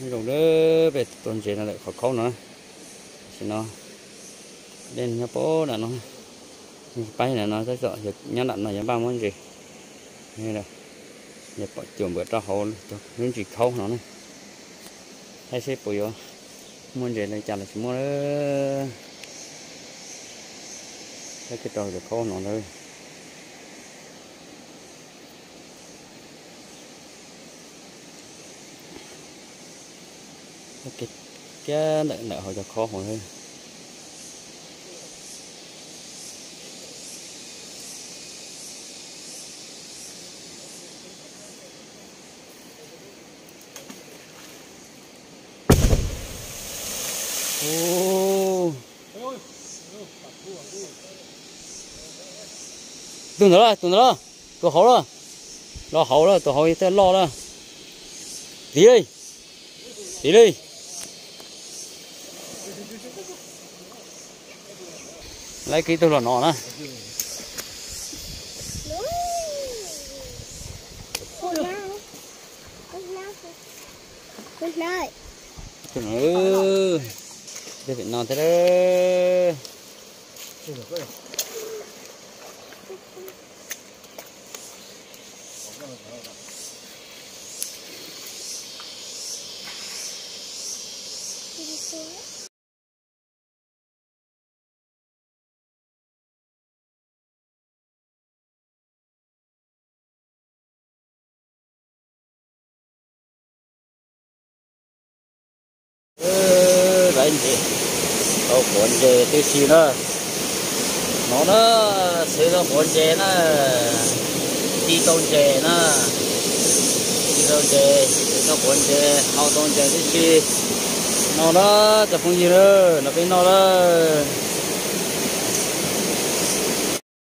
Zoo li peb tua ntses no lawm qhov khaub no na. Tam sim no dej nyob pem nram no, pab nram no tab tom nyob nram no yuav npaj muab ntses. Yuav pom cuam npam rau hauv lub ntsis khaub no na. Saib seb puas yuav muaj ntses li cas los tsis muaj. Saib kiag rau cov khaub no ntag. Kiag ntawm ntawm hauv cov khaub hauv. Tus ntawd lawm, tus ntawd lawm, tus hauv lawm. Los hauv lawm, tus hauv twb loj lawm. Tiv li, tiv li. Lawv ib tug los no na. Tej pem no thiab. Laiv ntses, tau quav ntses tib si na. No na, xwb tau quav ntses na, ci tau ntses na, ci tau ntses, xwb tau quav ntses, hau tau ntses tib si. No na, cov phooj ywg na, no peb noj lawm.